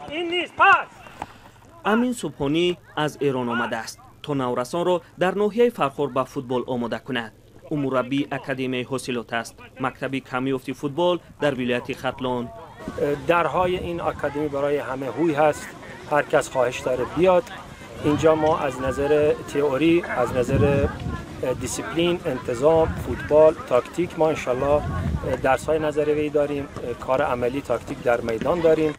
Ин нест, пас. Амин Субҳонӣ аз Эрон омадааст, то наврасонро дар ноҳияи Фархор ба футбол омода кунад. Ӯ мураббии Академияи ҳосилот аст, мактаби камёфти футбол дар вилояти Хатлон. Дарҳои ин академӣ барои ҳама ҳуй ҳаст. Ҳар кас хоҳиш дорад биёд. Инҷо мо аз назари теорӣ, аз назари дисциплин, интизом, футбол, тактик мо иншаллоҳ дарсҳои назаривӣ дорем, кори амалӣ, тактик дар майдон дорем.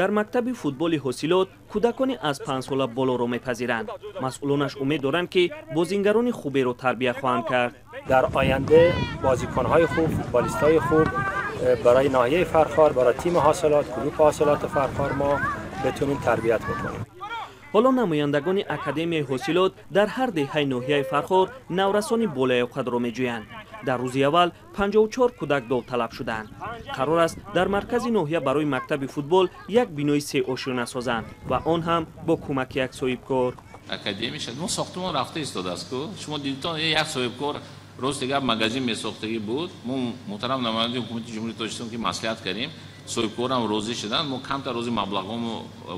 Дар мактаби футболи ҳосилот кӯдакони аз 5-сола болоро мепазиранд. Масъулонаш умед доранд, ки бозингарони хуберо тарбия хоҳанд кард. Дар оянда бозикунҳои хуб, футболистҳои хуб барои ноҳияи Фархор, барои тими ҳосилот, клуби ҳосилоти Фархор мо битонем тарбият бикунем. Ҳоло намояндагони Академияи ҳосилот дар ҳар деҳаи ноҳияи Фархор наврасони болаёқатро меҷӯянд. Дар рӯзи аввал 54 кӯдак довталаб шуданд. Қарор аст, дар маркази ноҳия барои мактаби футбол як бинои сеошёна созанд ва он ҳам бо кӯмаки як соҳибкор. Академия мо сохтмон рафта истодааст ку, шумо дидитон, як соҳибкор рост дигар магазин месохтагӣ буд. Мо муҳтарам намояндаи ҳукумати Ҷумҳурии Тоҷикистон ки маслиҳат кардем, соҳибкорам розӣ шуданд. Мо камтар рози маблағҳомо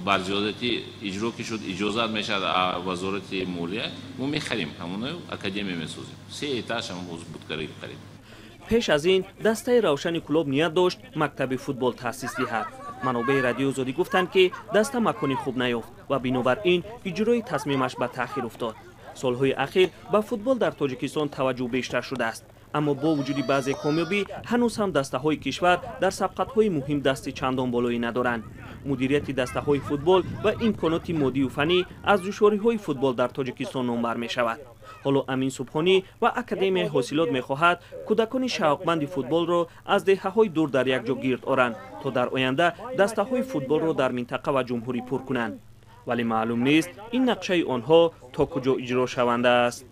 бар зиёдати иҷро ки шуд, иҷозат мешавад вазорати молия, мо мехарем ҳамоно, академия месозем, се этаж ҳам буд қариб. Пеш аз ин дастаи Равшани Кӯлоб ният дошт мактаби футбол таъсис диҳад. Манобеи Радиои Озодӣ гуфтанд, ки даста макони хуб наёфт ва бинобар ин иҷрои тасмимаш ба таъхир уфтод. Солҳои ахир ба футбол дар Тоҷикистон таваҷҷӯҳ бештар шудааст, аммо бо вуҷуди баъзе комёбӣ ҳанӯз ҳам дастаҳои кишвар дар сабқатҳои муҳим дасти чандон болоӣ надоранд. Мудирияти дастаҳои футбол ва имконоти моддию фаннӣ аз душвориҳои футбол дар Тоҷикистон номбар мешавад. Ҳоло Амин Субҳонӣ ва Академияи ҳосилот мехоҳад кӯдакони шавқманди футболро аз деҳаҳои дур дар як ҷо гирд оранд, то дар оянда дастаҳои футболро дар минтақа ва ҷумҳурӣ пур кунанд. Вале маълум нест, ин нақшаи онҳо то куҷо иҷро шаванда аст.